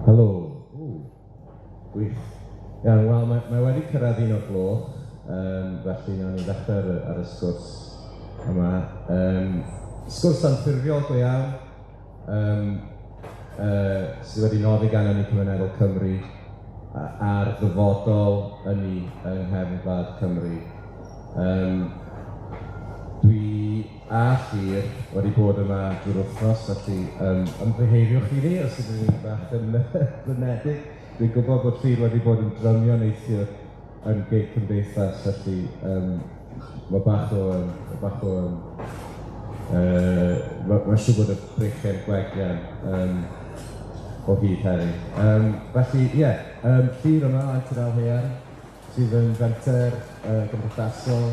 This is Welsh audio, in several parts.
Helo. Ww, gwych. Iawn, wel, mae wedi cyrraedd 1 o'r gloch, felly nawn ni ddechrau ar y sgwrs yma. Sgwrs anffurfiol go iawn, sydd wedi noddi gan Ynni Cymunedol Cymru ar ddyfodol ynni yng nghefn gwlad Cymru. Dwi a Llyr wedi bod yma drwy'r wythnos, felly ymddiheuriwch i fi os ydyn ni'n bach yn blinedig. Dwi'n gwybod bod Llyr wedi bod yn drymio neithiwr yn gig Cymdeithas, felly mae bach o, ma siŵr bod y breichiau'n gwegian o hyd heddi. Felly, ie, yeah, Llyr yma, Antur Aelhaearn, sydd yn fenter gymdeithasol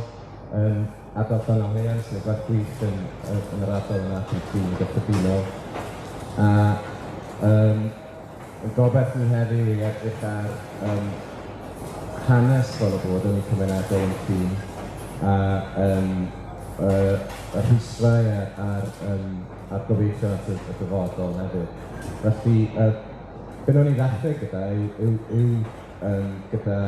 yn ardal Llanaelhaearn, sy'n gwaith gwych yn yr ardal yna ac yn tîm gyffredinol. A y gobaith ni heddiw i edrych ar hanes fel y bod yn y cymunedol yn tîm a y rhwystrau a'r gobeithio at y dyfodol hefyd. Felly, be wnawn ni ddechrau gyda yw gyda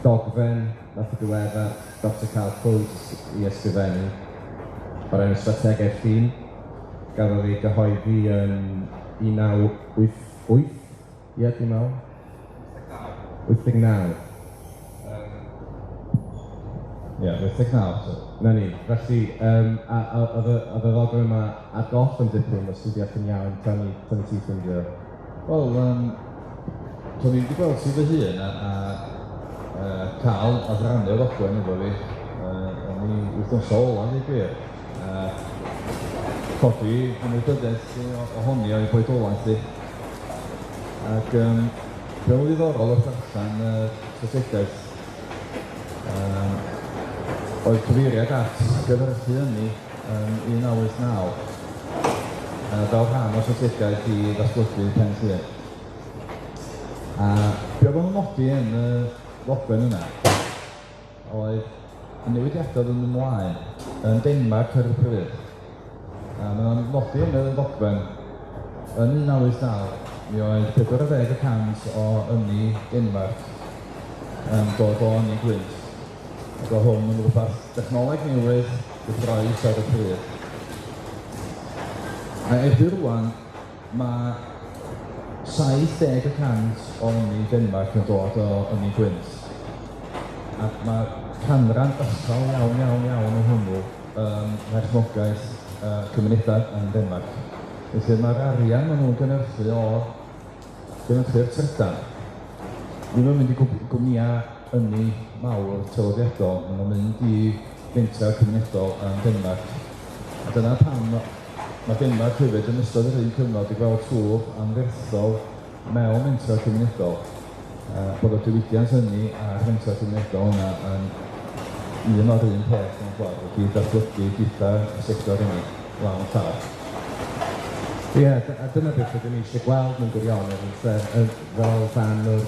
dogfen nath y diweddar Dr Carl Codes i ysgrifennu o'r enw Strategaeth Llŷn. Gafodd ei gyhoeddi yn 1988, ie, dwi'n meddwl. 89. Ie, 89. So. Na ni, felly, a oedd y ddogfen yma ar goll am dipyn, os dwi'n deall yn iawn, tan i ti ffindio. Wel, so ni wedi gweld ti fy hun a cael a drannu'r ddogfen efo fi. O'n i wythnos ola, i gwir. Codi ymwybyddiaeth ohoni o'i bodolaeth i. Ac be oedd ddiddorol wrth darllen y strategaeth oedd cyfeiriad at gynhyrchu ynni yn 1989 fel rhan o strategaeth i ddatblygu Pen Llŷn. A be oedd o'n nodi yn y ddogfen yna oedd y newidiadau yn ymlaen yn Denmark ar y pryd. A mae'n nodi yn y ddogfen yn 1989 mi oedd 40% o ynni Denmark yn dod o ynni gwynt. Ac oedd hwn yn rhywbeth technoleg newydd gyffrous ar y pryd. A erbyn rwan, mae 70% o ynni Denmark yn dod o ynni gwynt. Ac mae canran uchel iawn, iawn, iawn o hwnnw yn perchnogaeth cymunedau yn Denmark. Felly mae'r arian maen nhw'n gynhyrchu o gynhyrchu'r trydan ddim yn mynd i gwmnïau ynni mawr traddodiadol, maen nhw'n mynd i fentrau cymunedol yn Denmark. A dyna pam mae Denmark hefyd yn ystod yr un cyfnod i gweld twf anferthol mewn mentrau cymunedol. Bod y diwydiant ynni a'r mentrau cymunedol yna yn un o'r un peth mewn ffordd, wedi datblygu gyda'r sector ynni law yn llaw. Ie, a dyna beth ydyn ni eisiau gweld mewn gwirionedd, yn lle, fel rhan o'r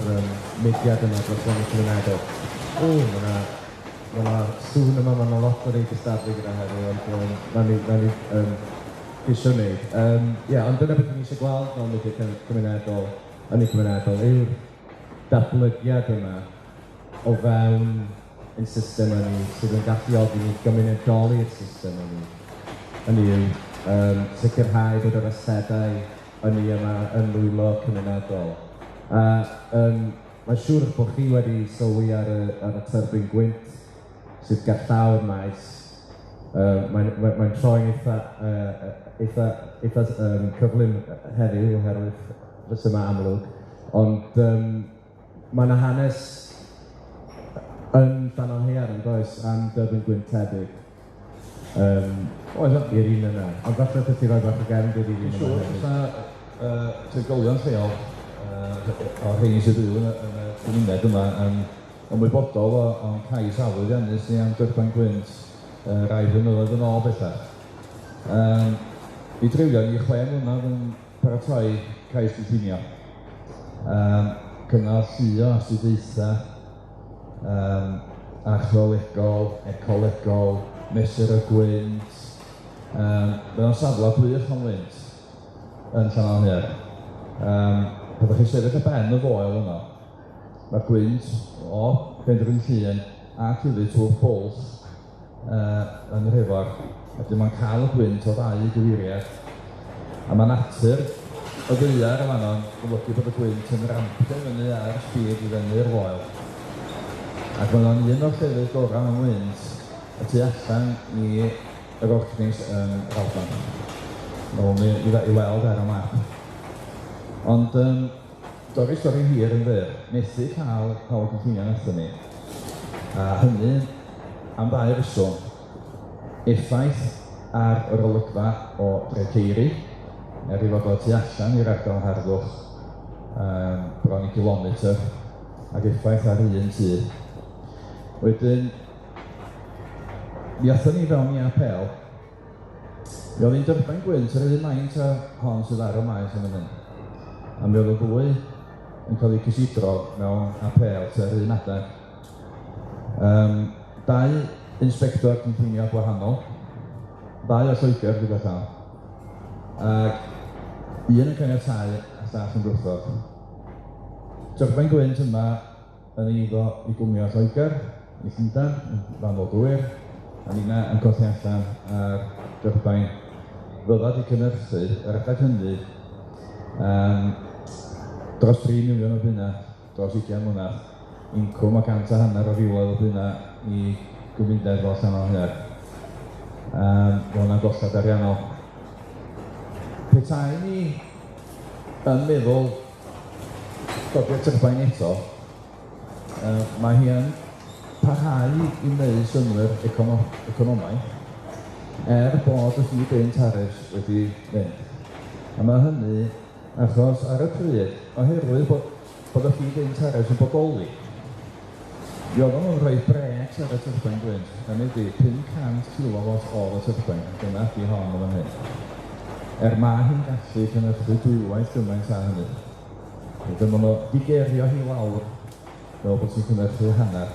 mudiad yma dros ynni cymunedol. O, ma' 'na sŵn yma, ma' 'na lot o ni gystadlu gyda heddiw, ond nawn ni ceisio wneud. Ie, ond dyna beth ni eisiau gweld fel mudiad cymunedol, ynni cymunedol, yw'r datblygiad yma o fewn ein system ynni sydd yn galluogi ni gymunedoli'r system ynni. Hynny yw, sicrhau bod yr asedau ynni yma yn nwylo cymunedol. A mae'n siŵr bod chi wedi sylwi ar y tyrbin gwynt sydd gerllaw'r maes. Mae'n troi'n eitha cyflym heddiw oherwydd rhesymau amlwg, ond mae yna hanes yn Llanaelhaearn, yn does, am dyrbin gwynt tebyg. Oes, i'r un yna. Ond falle allet ti roi bach o gefndir i'r un yma Siŵr, hefyd. Oes 'na trigolion lleol o'r rheini sydd byw yn y gymuned yma yn ymwybodol o'n cais aflwyddiannus ni am dyrbain gwynt rai blynyddoedd yn ôl bellach. Mi dreulion ni 6 mlynedd yn paratoi cais cynllunio. Cynnal llu o astudiaethau archeolegol, ecolegol, mesur y gwynt. Mae o'n safle gwych am wynt yn Llanaelhaearn. Pan ddech chi'n sefyll ar ben y foel yno, mae'r gwynt o Benrhyn Llŷn ac hefyd trwy'r pwll yn yr hefo'r, wedyn mae'n cael y gwynt o ddau gyfeiriad, a mae natur y ddaear yn fanno yn golygu bod y gwynt yn rampio fyny ar speed i fyny'r foel. Ac mae o'n un o'r llefydd gorau am wynt y tu allan i yr Orkneys yn yr Alban. Mae hwn i, i, i weld ar y map. Ond um, dorri stori hir yn fyr, methu cael hawl cynllunio nathon ni. A hynny am ddau reswm. Effaith ar yr olygfa o Dreteiri, er ei fod o tu allan i'r ardal harddwch, um, bron i kilometr, ac effaith ar un tŷ. Wedyn, mi athon ni fewn i apêl. Mi oedd hi'n dyrbain gwynt yr un maint â hon sydd ar y maes yn fan hyn. A mi oedd y ddwy yn cael eu cysidro mewn apêl tua'r un adeg. Um, dau inspector cynllunio gwahanol, ddau o Lloegr gyda llaw, ac un yn caniatáu a llall yn gwrthod. Tyrbain gwynt yma yn eiddo i gwmni o Lloegr, i Llundain, yn fanwl gywir, a ninna yn colli allan ar dyrbain fydda 'di cynhyrchu yr adeg hynny um, dros 3 miliwn o bunna dros 20 mlynedd, incwm o 150 o filoedd o bunna i gymuned fel Llanfair. Mae hwnna'n golled ariannol. Petai ni yn meddwl codi'r tyrbain eto, mae hi yn parhau i wneud synnwyr economaidd, er bod y feed-in tariffs wedi mynd. A mae hynny achos ar y pryd, oherwydd bod y feed-in tariffs yn bodoli, mi oedden nhw'n rhoi brêcs ar y tyrbain gwynt, hynny ydi 500 kilowatt oedd y tyrbain, a dyna ydi hon yn fan hyn. Er mae hi'n gallu cynhyrchu dwywaith gymaint â hynny. Wedyn maen nhw 'di gerio hi lawr fel bod hi'n cynhyrchu hanner.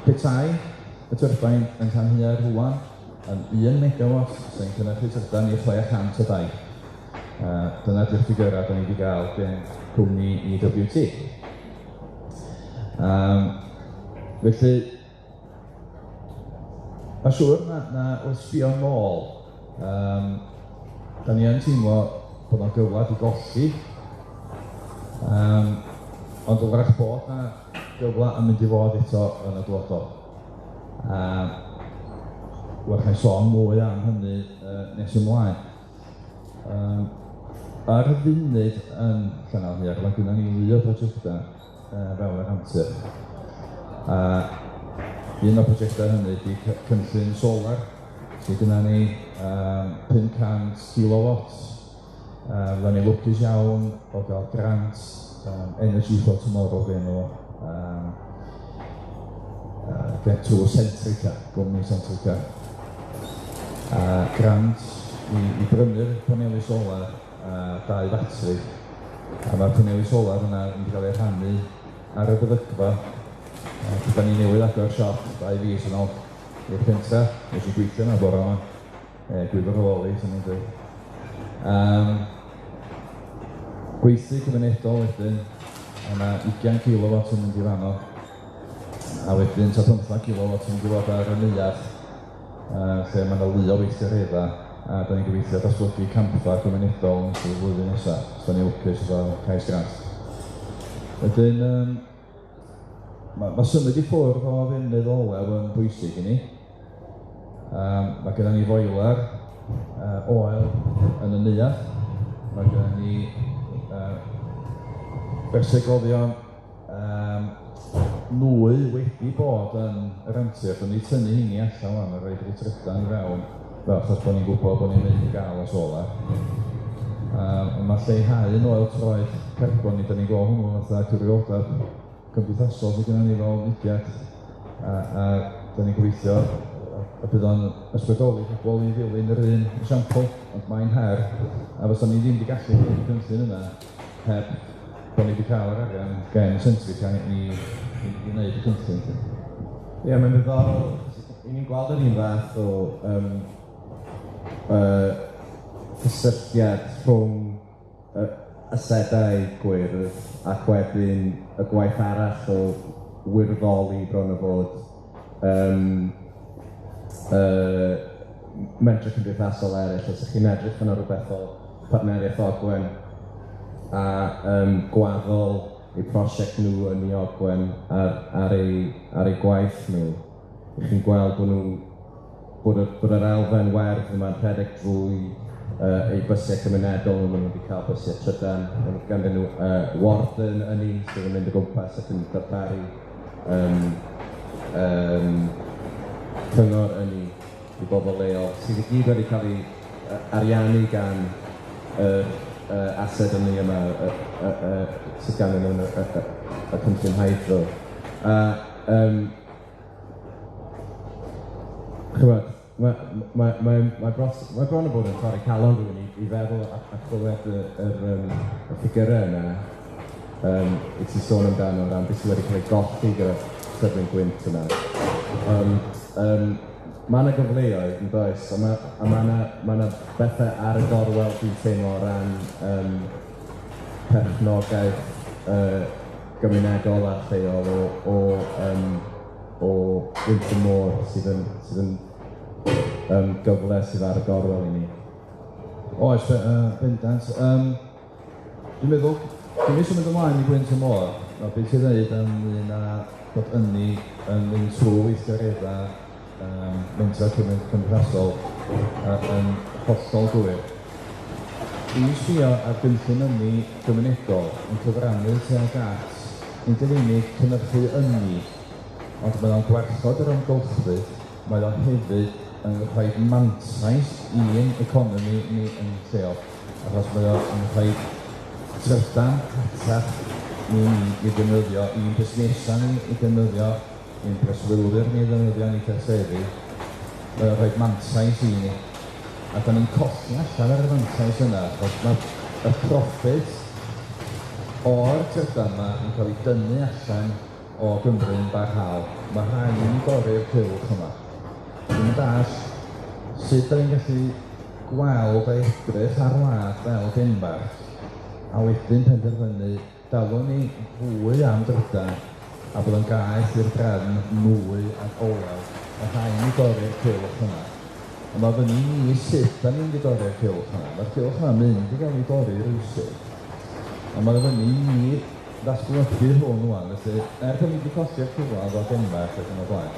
Petai y tyrbain yn Llanrhaeadr rŵan yn 1 megawatt, sy'n cynhyrchu trydan i 600 o dai. Dyna 'di'r ffigyrau da ni wedi gael gen cwmni EWT. Felly, mae'n siŵr na wrth sbio nôl, da ni yn teimlo bod o'n gyfle 'di golli, ond wrach bod 'na gyfle yn mynd i fod eto yn y dyfodol. A wrach na i sôn mwy am hynny nes ymlaen. Ar y funud yn Llanaelhaearn, mae gynnon ni lu o brosiectau fel yr Antur. A un o'r prosiectau hynny ydy cynllun solar, sydd gynnon ni 500 kilowatt. Fyddan ni'n lwcus iawn o gael grant Energy for Tomorrow fe enw get to Centrica, gwmni Centrica. A grant i brynu'r paneli solar a dau fatri. A mae'r paneli solar yna yn mynd i gael eu rhannu ar y feddygfa. Gyda ni newydd agor siop 2 fis yn ôl i'r pentra. Nes i gweithio yna bore yma. Gwirfoddoli, swn i'n dweud. Gweithdy cymunedol wedyn, a mae 20 kilowatt yn mynd i fanno. A wedyn tua 15 kilowatt yn mynd i fod ar y neuadd, lle mae yna lu o weithgareddau, a da ni'n gobeithio datblygu campfa cymunedol yn ystod y flwyddyn nesaf, os da ni'n lwcus o gael cais grant. Wedyn, mae symud i ffwrdd o ddefnydd olew yn bwysig i ni. Mae gennym ni foiler oel yn y neuadd. Mae gennym ni bersegolion nwy wedi bod yn yr Antur. Da ni tynnu heini allan wan a rhoid y trydan i fewn, fel achos bod ni'n gwybod bod ni'n mynd i gael y solar. Ond mae lleihau yn oel troed carbon ni, da ni'n gweld hwnnw fatha cyfrifoldeb cymdeithasol sydd gennym ni fel mudiad, a da ni'n gobeithio y bydd o'n ysbrydoli pobl i ddilyn yr un esiampl, ond mae'n her, a fysa ni ddim wedi gallu gwneud y cynllun yna heb bod ni wedi cael yr arian gen Centrica i wneud y cynllun. Ie, mae'n ddiddorol, i ni'n gweld yr un fath o cysylltiad rhwng y asedau gwyrdd, ac wedyn y gwaith arall o wirfoddoli bron o fod mentrau cymdeithasol eraill. Os ych chi'n edrych yn rhywbeth fel Partneriaeth Ogwen a gwaddol eu prosiect nhw yn Ogwen ar eu gwaith nhw, ych chi'n gweld bod nhw bod, y, bod yr elfen werdd yma'n rhedeg drwy eu bysiau cymunedol, maen nhw wedi cael bysiau trydan, maen ganddyn nhw warden ynni sydd yn mynd o gwmpas ac yn darparu cyngor ynni i bobl leol, sydd i gyd wedi cael ei ariannu gan yr ased ynni yma sydd ganddyn nhw yn y cynllun hydro. Chymod, mae bron o bod yn torri calon rhywun i feddwl a chlywed y ffigurau yna i ti sôn amdano o ran beth sydd wedi cael ei golli gyda'r tyrbin gwynt yna. Ond mae yna gyfleoedd yn does, a mae yna bethau ar y gorwel dwi'n teimlo o ran perchnogaeth gymunedol a lleol o wynt y môr sydd yn gyfle sydd ar y gorwel i ni. Oes, bendant. Dwi'n meddwl, dwi'n eisiau mynd ymlaen i gwynt y môr. No, beth sy'n dweud ynglyn â bod ynni yn mynd trwy weithgareddau mentrau cymdeithasol yn hollol gywir. Dwi'n sbio ar gynllun ynni gymunedol yn cyfrannu tuag at nid yn unig cynhyrchu ynni, ond mae o'n gwarchod yr amgylchfyd, mae o'n hefyd yn rhoi mantais i'n economi ni yn lleol, achos mae o'n rhoi trydan rhatach i ni i ddefnyddio, i'n busnesau ni i ddefnyddio, i'n preswylwyr ni i ddefnyddio, i'n cartrefi. Mae o'n rhoi mantais i ni. A da ni'n colli allan ar y mantais yna, achos mae y profit o'r trydan yma yn cael ei dynnu allan o Gymru'n barhaol. Mae rhaid i ni dorri'r cylch yma. Dwi'n dall sut da ni'n gallu gweld a edrych ar wlad fel Denmark, a wedyn penderfynu dalwn ni fwy am drydan a bod yn gaeth i'r drefn nwy ac olew. Mae rhaid i ni dorri'r cylch yma. Ond mae fyny i ni sut da ni'n mynd i dorri'r cylch yma. Mae'r cylch yma'n mynd i gael ei dorri rywsut. Ond mae fyny i ni ddatblygu hwn ŵan, felly er bod ni wedi colli'r cyfle efo Denmark ac yn y blaen,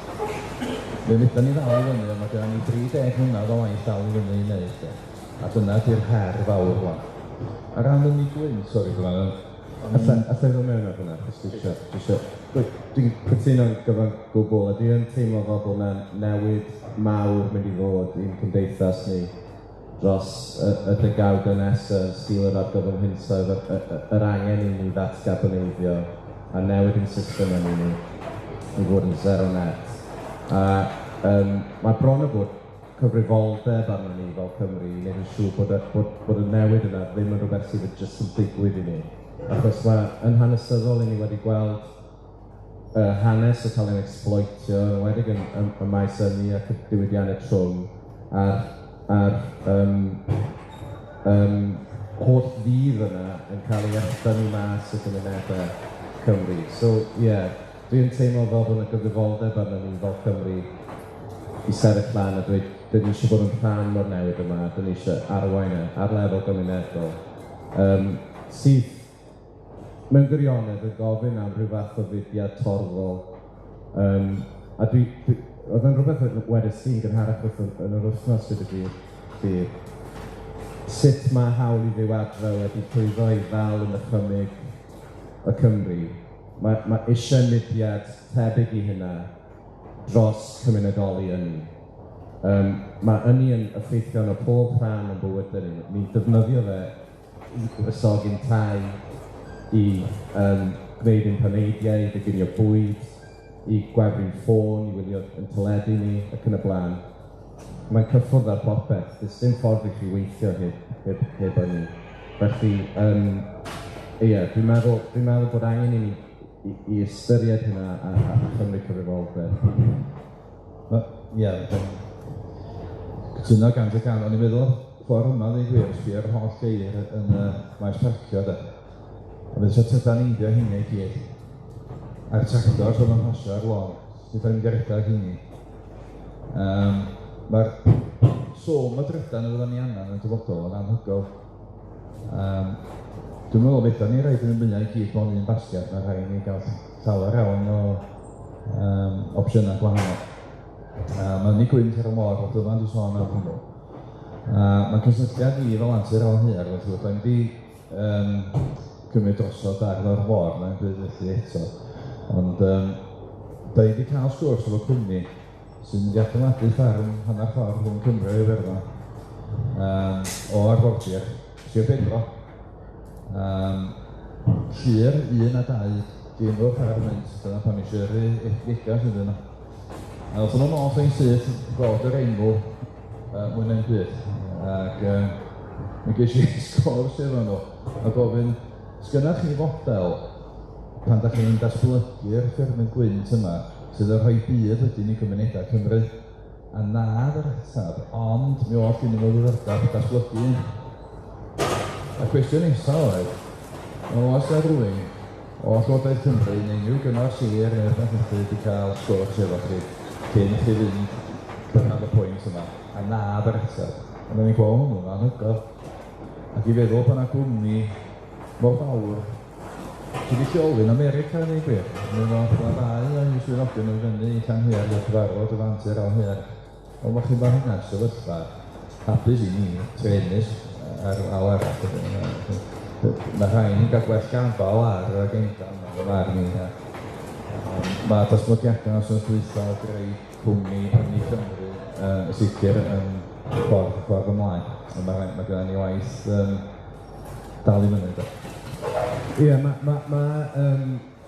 fe fedran ni ddal i fyny, ond mae gennym ni 30 mlynedd o waith dal i fyny i wneud. A dyna di'r her fawr ŵan. Ar ran ynni gwynt, sori, Glyfan. Alla i ddod mewn ar hwnna, achos dwi'n cytuno'n gyfan gwbl, a dwi yn teimlo fel bod yna newid mawr mynd i ddod i'n cymdeithas ni dros y degawdau nesaf yn sgil yr argyfwng hinsawdd, yr angen i ni ddatgarboneiddio a newid ein system ynni ni i fod yn zero net. A mae bron o bod cyfrifoldeb arno ni fel Cymru i wneud yn siŵr bod y newid yna ddim yn rhywbeth sydd jyst yn digwydd i ni. Achos mae yn hanesyddol i ni wedi gweld hanes yn cael ei exploitio, yn enwedig yn y maes ynni ac y diwydiannau trwm, a'r holl fudd yna yn cael ei echdynnu mas o gymunedau Cymru. So, ie, yeah, dwi'n teimlo fel bod yna gyfrifoldeb arno ni fel Cymru i sefyll lan a dweud, dyn ni eisiau bod yn rhan o'r newid yma, dyn ni eisiau arwain e ar lefel gymunedol. Sydd mewn gwirionedd yn gofyn am rhyw fath o fudiad torfol. A oedd yn rhywbeth wedes i'n gynharach wrth yn yr wythnos gyda fi, sut mae Hawl i Fyw Adre wedi llwyddo i ddal yn dychymyg y Cymru. Mae eisiau mudiad tebyg i hynna dros cymunedoli ynni. Mae ynni yn effeithio arno pob rhan o'n bywydau ni. Ni'n defnyddio fe i gwresogi'n tai, i gwneud ein paneidiau, i goginio bwyd, i gwefru'n ffôn, i wylio yn teledu ni, ac yn y blaen. Mae'n cyffwrdd ar popeth. Does dim ffordd i chi weithio heb ynni. Felly, ie, dwi'n meddwl bod angen i ni i ystyried hynna a chymryd cyfrifoldeb. Ie, cytuno 100%. O'n i'n meddwl Ffordd yma, ddweud gwir, sbio ar holl geir yn y maes parcio, de. A fydd eisiau trydaneiddio hynny i gyd. A'r tractor sydd yn pasio ar lôn, sydd yn mynd i redeg hynny. Mae'r swm o drydan y fyddan ni angen yn y dyfodol yn anhygoel. Dwi'n meddwl fedran ni roid yn y mwyau i gyd mewn un basged, mae rhaid i ni gael llawer iawn o opsiynau gwahanol. Mae ynni gwynt ar y môr, fel Dyfan 'di sôn am hwnnw. Mae cysylltiad fi fel Antur Afon Haearn, felly fedra i'm 'di cymryd drosodd darn o'r môr, na'm byd felly eto. Ond da ni 'di cael sgwrs efo cwmni sy'n mynd i adeiladu ffarm hanner ffordd rhwng Cymru a Iwerddon o arfordir Sir Benfro. Llyr 1 a 2, di enw'r ffarm hynt, dyna pam eisiau yrru negas iddyn nhw. A wnaethon nhw nôl yn syth ddod yr enw mwy na'm byd. Ac mi ges i sgwrs efo nhw a gofyn, sgynnach chi fodel pan da chi'n datblygu'r ffermydd gwynt yma sydd yn rhoi budd wedyn i gymunedau Cymru? A na oedd yr ateb, ond mi oedd gen nhw ddiddordeb datblygu un. A cwestiwn nesaf oedd, wel, oes 'na rywun o Llywodraeth Cymru neu unrhyw gyngor sir neu rywbeth felly wedi cael sgwrs efo chi cyn i chi fynd cyrraedd y pwynt yma? A na oedd yr ateb. Ond o'n i'n gweld hwnnw'n anhygoel. Ac i feddwl bod 'na gwmni mor fawr sydd wedi lleoli yn America, i ddweud gwir. Mi ddoth 'na ddau o'u swyddogion nhw i fyny i Llanrhaeadr i'r cyfarfod efo Antur Afon Haearn. Ond ma' chi'n ma' hynna'n sefyllfa hapus i ni, truenus ar law arall. Mae rhai ni'n cael gwell gafael ar yr agenda yma yn fy marn i. Mae datblygiadau wythnos dwytha o greu cwmni Ynni Cymru yn sicr yn ffordd ymlaen. Ond mae gynnon ni waith dal i fyny, de. Ie, ma'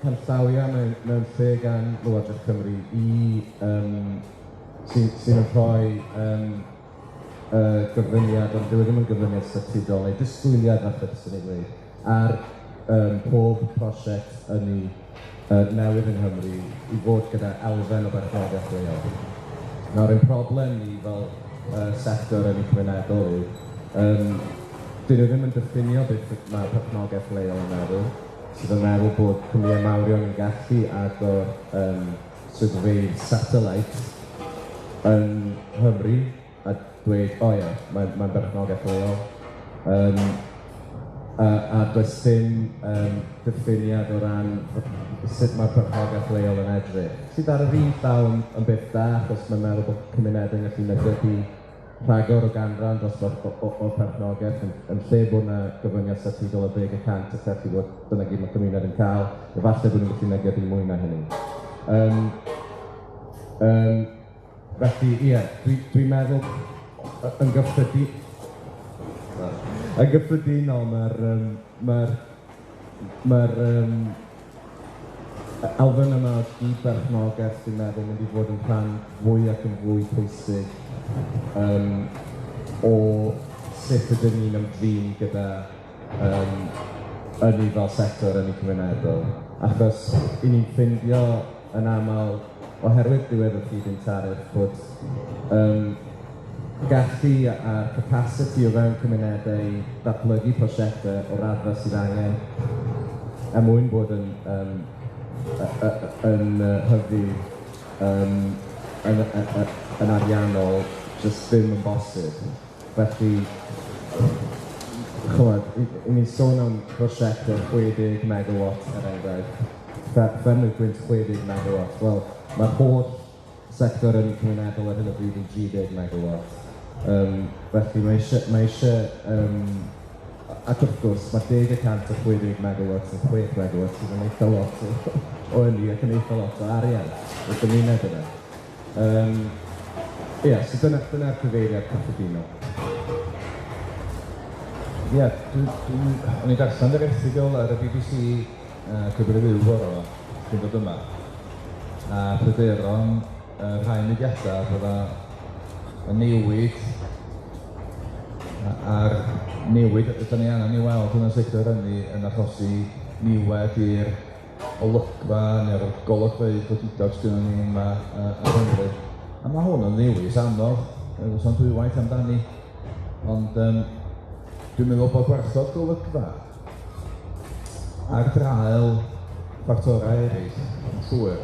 canllawiau mewn lle gan Lywodraeth Cymru i sy'n rhoi gofyniad, ond dyw e ddim yn gofyniad statudol, neu disgwyliad falle byswn i'n gweud, ar pob prosiect ynni newydd yng Nghymru i fod gyda elfen o berchnogaeth leol. Nawr, ein problem ni fel sector ynni cymunedol yw, dyn nhw ddim yn diffinio beth mae perchnogaeth leol yn meddwl, sydd yn meddwl bod cwmnïau mawrion yn gallu agor swyddfeydd satellite yn Nghymru a dweud, "O ie, mae'n berchnogaeth leol." A does dim diffiniad o ran sut mae perchnogaeth leol yn edrych. Sydd ar yr un llaw yn beth da, achos mae'n meddwl bod cymunedau'n gallu negydu rhagor o ganran dros o'r perchnogaeth yn lle bod 'na gyfyngiad statudol o 10% ac felly bod dyna gyd mae cymuned yn cael, efallai bod nhw'n gallu negydu mwy na hynny. Felly, ie, dwi meddwl yn gyffredinol mae'r ma elfen yma o gyd-berchnogaeth dwi'n meddwl mynd i fod yn rhan fwy ac yn fwy pwysig o sut ydyn ni'n ymdrin gyda ynni fel sector ynni cymunedol. Achos 'y ni'n ffindio yn aml, oherwydd diwedd y feed-in tariff, bod gallu a'r capacity o fewn cymunedau i ddatblygu prosiectau o raddfa sydd angen er mwyn bod yn hyfu yn ariannol jyst ddim yn bosib. Felly, ch'mod, i ni'n sôn am prosiectau 60 megawatt er enghraifft, ffermydd gwynt 60 megawatt, wel, mae'r holl sector ynni cymunedol ar hyn o bryd yn 30 megawatt. Felly mae eisiau, ac wrth gwrs mae 10% o 60 megawatt yn 6 megawatt, sydd yn eitha lot o ynni ac yn eitha lot o arian i'r gymuned yna. Ie, so dyna'r cyfeiriad cyffredinol. Ie, o'n i'n darllen yr erthygl ar y BBC Cymru Fyw bore yma, cyn dod yma, a pryderon rhai mudiadau fydda y newid a'r newid ydyn ni angen i weld yn y sector ynni yn achosi niwed i'r olygfa neu'r golygfeydd godidog sydd gennym ni yma yng Nghymru. A mae hwn yn ddewis anodd, does na'm dwywaith amdani. Ond yym dwi'n meddwl bod gwarchod golygfa ar draul ffactorau eraill yn llwyr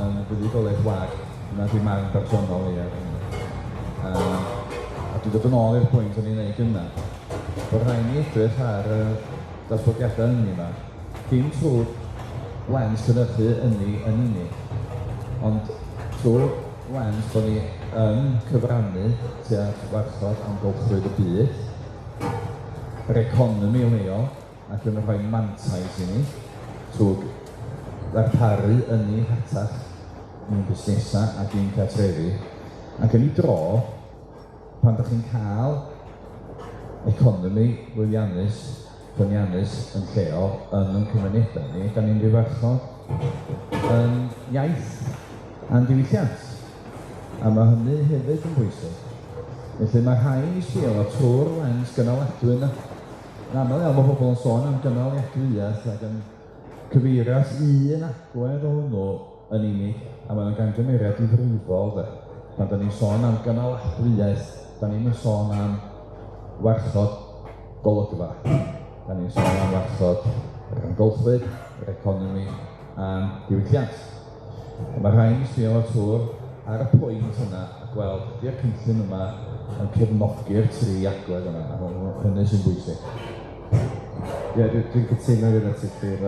yn fuddugoliaeth wag. Dyna 'di marn bersonol i ar hynny. A dwi'n dod yn ôl i'r pwynt o'n i'n neud gynna, bod rhaid ni edrych ar y datblygiadau ynni yma, dim trwy lens cynhyrchu ynni yn unig, ond trwy'r lens bod ni yn cyfrannu tuag at warchod amgylchfyd y byd, yr economi leol, ac yn rhoi mantais i ni trwy ddarparu ynni rhatach i'n busnesau ac i'n cartrefi. Ac yn ei dro, pan dach chi'n cael economi lwyddiannus, ffyniannus yn lleol yn ein cymunedau ni, da ni'n mynd yn iaith a'n diwylliant. A mae hynny hefyd yn bwysig. Felly mae rhaid ni sbio fo trwy'r lens gynaladwy yna. Yn aml iawn mae pobl yn sôn am gynaliadwyaeth ac yn cyfeirio at un agwedd o hwnnw yn unig, a mae'n gamgymeriad difrifol de. Pan da ni'n sôn am gynaladwyaeth, da ni'n sôn am warchod golygfa. Da ni'n sôn am warchod yr amgylchfyd, yr economi a'n diwylliant. A mae rhaid ni sbio ar tŵr ar y pwynt yna a gweld ydy'r cynllun yma yn cefnogi'r tri agwedd yna, a hynny sy'n bwysig. Ie, yeah, dwi'n cytuno gyda ti, Llŷr.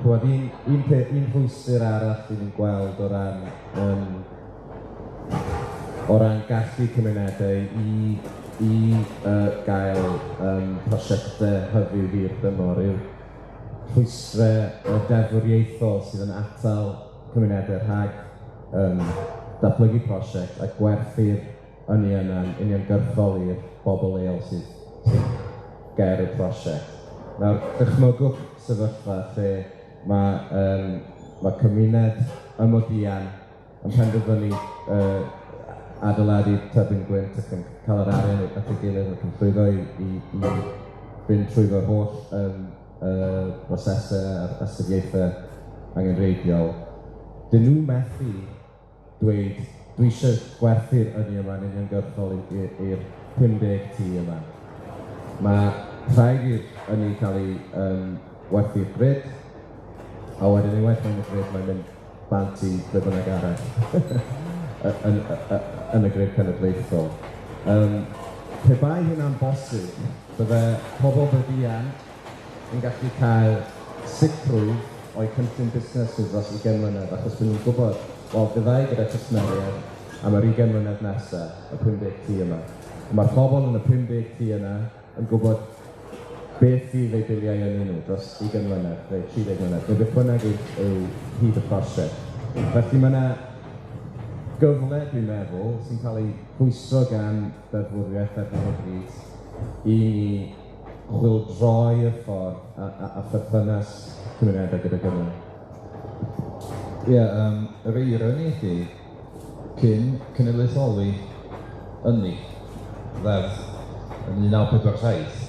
Ch'mod, un peth, un rhwystr arall i ni'n gweld o ran gallu cymunedau i gael prosiectau hyfyw hir dymor yw rhwystrau deddfwriaethol sydd yn atal cymunedau rhag datblygu prosiect a gwerthu'r ynni yna'n uniongyrchol i'r bobl leol sydd ger y prosiect. Nawr, dychmygwch sefyllfa lle mae cymuned ym Modian yn penderfynu adeiladu tyrbin gwynt ac yn cael yr arian at ei gilydd ac yn llwyddo i fynd trwyddo'r holl brosesau a'r astudiaethau angenrheidiol. Dyn nhw methu dweud, "Dwi eisiau gwerthu'r ynni yma'n uniongyrchol i'r 50 tŷ yma." Mae rhaid i'r ynni cael ei werthu i'r grid, a wedyn unwaith mae'n y grid, mae'n mynd bant i ble bynnag arall yn y grid cenedlaethol. Pe bai hynna'n bosib, bydde pobl Boduan yn gallu cael sicrwydd o'u cynllun busnes nhw dros 20 mlynedd, achos byd nhw'n gwybod, wel, fyddai gyda cwsmeriaid am yr 20 mlynedd nesaf, y 50 tŷ yma. Mae'r pobl yn y 50 tŷ yna yn gwybod beth fydd eu biliau ynni nhw dros 20 mlynedd, neu 30 mlynedd, neu beth bynnag yw hyd y prosiect. Felly mae yna gyfle, dwi'n meddwl, sy'n cael ei rhwystro gan ddeddfwriaeth ar hyn o bryd i ni chwyldroi y ffordd a pherthynas cymunedau gyda Gymru. Ie, yeah, yr ironi ydy, cyn cenedlaetholi ynni, ddeddf yn 1947,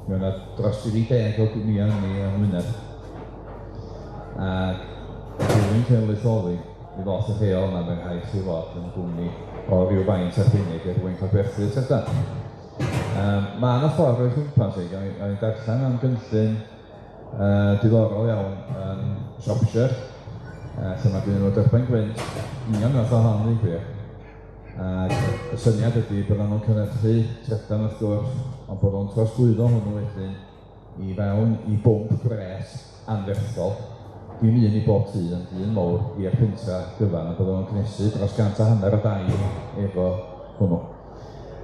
mi oedd yna dros 30 o gwmnïau ynni yng Ngwynedd. Ac dilyn cenedlaetholi, mi ddoth y rheol yna, mae'n rhaid chi fod yn gwmni o ryw faint arbennig er mwyn cael gwerthu y trydan. Mae yna ffordd o'i chwmpas i, o'n i'n darllen am gynllun diddorol iawn yn Shropshire, lle mae gen nhw dyrbain gwynt, union fath o hon i gwir. Ac y syniad ydy byddan nhw'n cynhyrchu trydan wrth gwrs, ond bod nhw'n trosglwyddo hwnnw wedyn i fewn i bwmp gwres anferthol, dim un i bob tŷ, ond un mowr i'r pentra gyfan, a byddan nhw'n cynhesu dros 150 o dai efo hwnnw.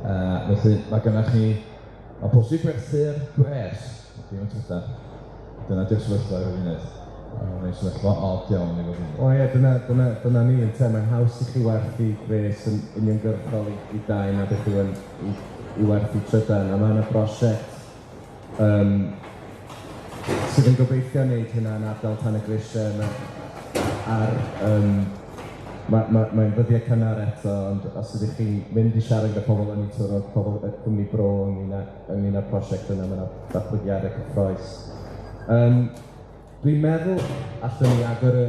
Felly mae gennych chi, mae'n posib gwerthu'r gwres, dim y trydan. Dyna di'r sefyllfa ar y funud. Mae'n sefyllfa od iawn i fod yn. O ie, dyna ni, ynte, mae'n haws i chi werthu gwres yn uniongyrchol i dai na beth yw yn i werthu trydan. A mae yna brosiect sydd yn gobeithio wneud hynna yn ardal Tan y Grisiau ar, mae'n ddyddiau cynnar eto, ond os ydych chi'n mynd i siarad gyda pobl yn Twrog, pobl y cwmni bro ynglyn â'r prosiect yna, mae yna datblygiadau cyffrous. Dwi'n meddwl allwn ni agor y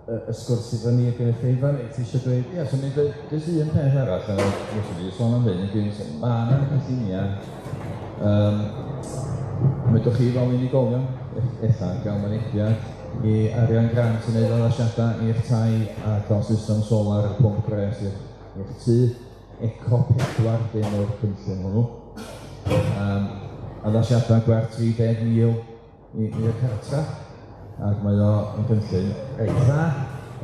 y sgwrs i fyny y gynulleidfa, neu ti eisiau dweud? Ie, so ni'n dweud, jyst un peth arall, a wrth i sôn am hyn, yn gynt, mae yna cynlluniau, medwch chi fel unigolion, ella gael mynediad i arian grant i wneud addasiadau i'ch tai a cael system solar, pwmp gwres i'ch tŷ. Eco 4 dim o'r cynllun hwnnw. Addasiadau gwerth 30,000 i'r cartra, ac mae o yn cynllun reit dda.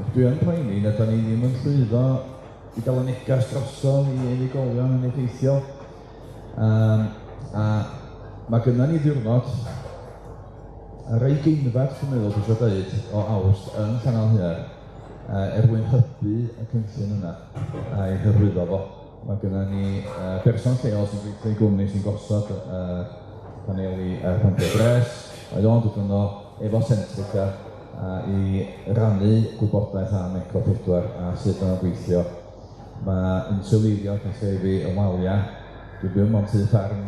Ac dwi yn poeni nad 'dan ni ddim yn llwyddo i gael y negas drosodd i unigolion yn effeithiol. A mae gynnon ni ddiwrnod ar ei geinfad, dwi'n meddwl, dwi eisiau dweud, o Awst yn Llanaelhaearn, er mwyn hybu y cynllun yna a'i hyrwyddo fo. Mae gynnon ni berson lleol sy'n gweithio i gwmni sy'n gosod paneli a'r pympiau gwres. Mae o'n dod yno efo Centrica i rannu gwybodaeth am Eco 4 a sut maen nhw'n gweithio. Mae insiwleiddio cartrefi yn waliau. Dwi'n byw mewn tŷ ffarm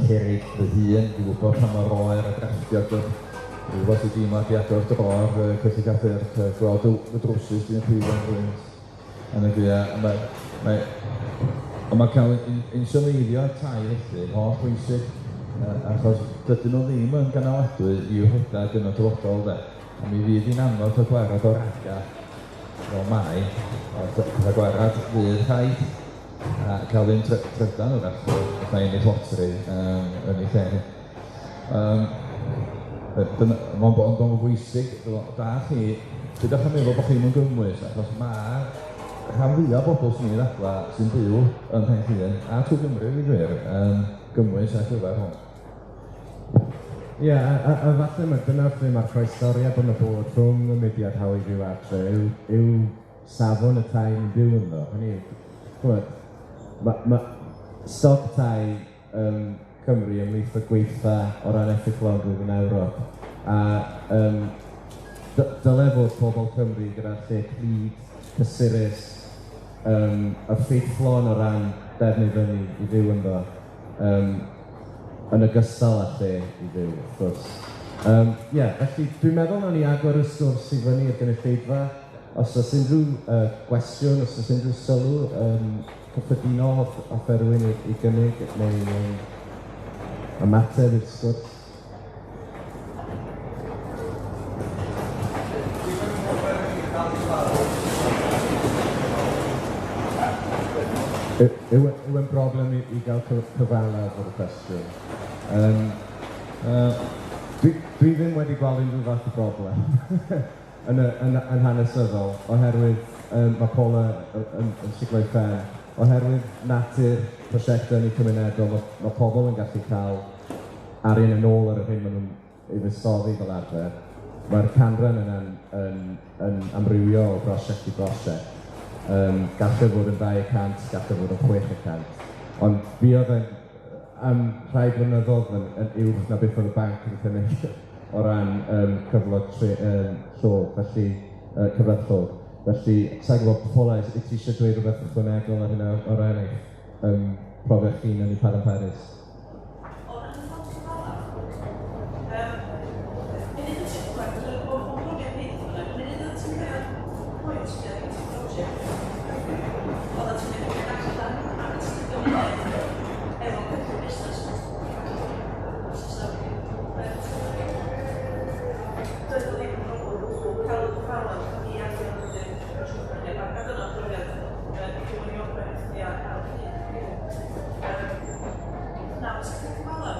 cerrig fy hun, dwi'n gwybod pa mor oer a drafftio ydw. Dwi'n gwybod sut deimlad i agor drôr colli caffe'r gweld y drwsus dwi'n chwilio am rywun yn y gaeaf. Ond mae cael insiwleiddio tai felly yn holl bwysig, achos dydyn nhw ddim yn gynaladwy i'w rhedeg yn y dyfodol, de. A mi fydd hi'n anodd cael gwared o'r aga fel mae, ond cael gwared fydd rhaid a cael un trydan wrach, fatha ennill loteri yn ei lle. Mae'n bod yn bwysig, da chi, peidiwch â meddwl bod chi'm yn gymwys, achos mae rhan fwyaf o bobl sy'n ei ddadlau sy'n byw ym Mhen Llŷn a trwy Gymru i gwir, yn gymwys ar gyfer hwn. Ie, a falle mae dyna lle mae'r croestoriad yn y bod rhwng y mudiad Hawl i Fyw Adre yw safon y tai ni'n byw ynddo. Hynny yw, ch'mod, ma' stoc tai Cymru ymhlith y gweitha o ran effeithlonrwydd yn Ewrop. A dyle fod pobl Cymru gyda lle clyd, cysurus, effeithlon o ran defnydd ynni i fyw ynddo, yn ogystal â lle i fyw, wrth gwrs. Ie, felly dwi'n meddwl nawn ni agor y sgwrs i fyny i'r gynulleidfa. Os oes unrhyw gwestiwn, os oes unrhyw sylw cyffredinol hoffai rywun i gynnig neu ymateb i'r sgwrs. Yw e'n broblem i gael cyfalaf o'r cwestiwn? Dwi ddim wedi gweld unrhyw fath o broblem yn hanesyddol, oherwydd mae Paula yn siglo'i phen, oherwydd natur prosiectau ynni cymunedol, mae pobl yn gallu cael arian yn ôl ar yr hyn maen nhw'n ei fuddsoddi fel arfer. Mae'r canran yna'n yn amrywio o brosiect i brosiect. Gallai fod yn 2%, gallai fod yn 6%. Ond fi oedd yn am rhai blynyddoedd yn uwch na beth oedd y banc yn cynnig o ran cyflog llog, felly cyfradd llog. Felly, sa i'n gwybod, Paula, wyt ti eisiau dweud rhywbeth ychwanegol ar hynna o ran eich profiad chi yn Ynni Padarn Peris? O ran y ffordd cyfalaf, munud wyt ti'n, o'n profiad ni, beth bynnag, munud wyt ti'n cyrraedd pwynt lle oedd ti'n prosiect, oeddet ti'n mynd i allan ar y tŷ gymuned efo cynllun busnes. Doedd o ddim yn broblem o gwbl cael y cyfalaf i arian wedyn trwy a dyna'r profiad i Obaith ni ar y pryd. Na, os ydych cyfalaf,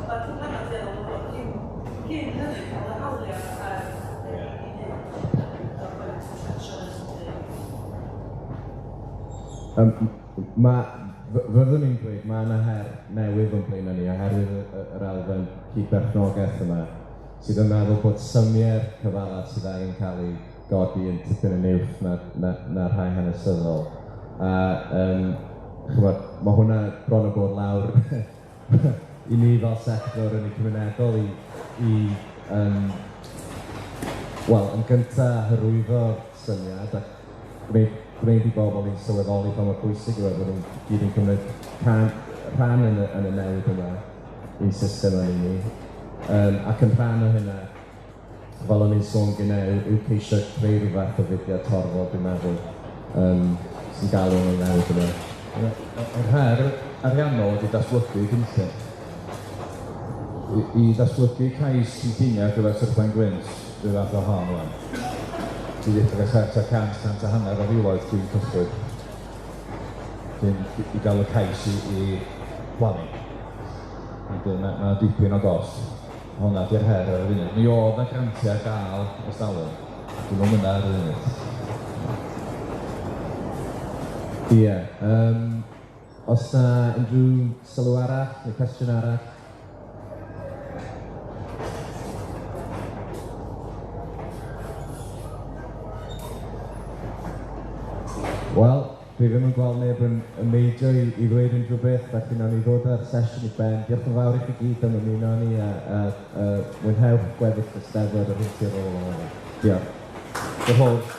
mae'r problemau dueddol o fod cyn hynny cael y hawliau i wneud o'r pwynt Fyddwn i'n dweud, mae yna her newydd o'n blaenau ni oherwydd yr elfen cydberchnogaeth yma, sydd yn meddwl bod symiau'r cyfalaf sydd angen cael ei godi yn tipyn yn uwch na rhai hanesyddol. A ch'mod, mae hwnna bron o bod lawr i ni fel sector yn y cymunedol i wel, yn gynta hyrwyddo'r syniad ac gwneud i bobl i sylweddoli pa mor bwysig yw e bod ni'n gyd yn cymryd rhan yn y newid yma i'n system ynni ni. Ac yn rhan o hynna, Fel o'n i'n sôn gynne, yw ceisio creu rhyw fath o fudiad torfol, dwi'n meddwl, sy'n galw am y newid yma. Yr her ariannol ydy datblygu cynllun. I ddatblygu cais cynllunio ar gyfer tyrfaen gwynt, rhyw fath o hon wan. Ti ddechrau gael tua 100, 150 o filoedd cyn cychwyn. Cyn i gael y cais i blannu. Wedyn ma' dipyn o gost. Honna 'di'r her ar y funud. Mi oedd 'na grantiau ar gael ers talwm. Dwi'm yn mynd ar y funud. Ie. Os na unrhyw sylw arall neu cwestiwn arall? Wel, dwi ddim yn gweld neb yn meidio i ddweud unrhyw beth, felly nawn ni ddod â'r sesiwn i ben. Diolch yn fawr i chi gyd am ymuno â ni a mwynhewch gweddill y Steddfod a'r hyn sydd ar ôl. Diolch. Diolch.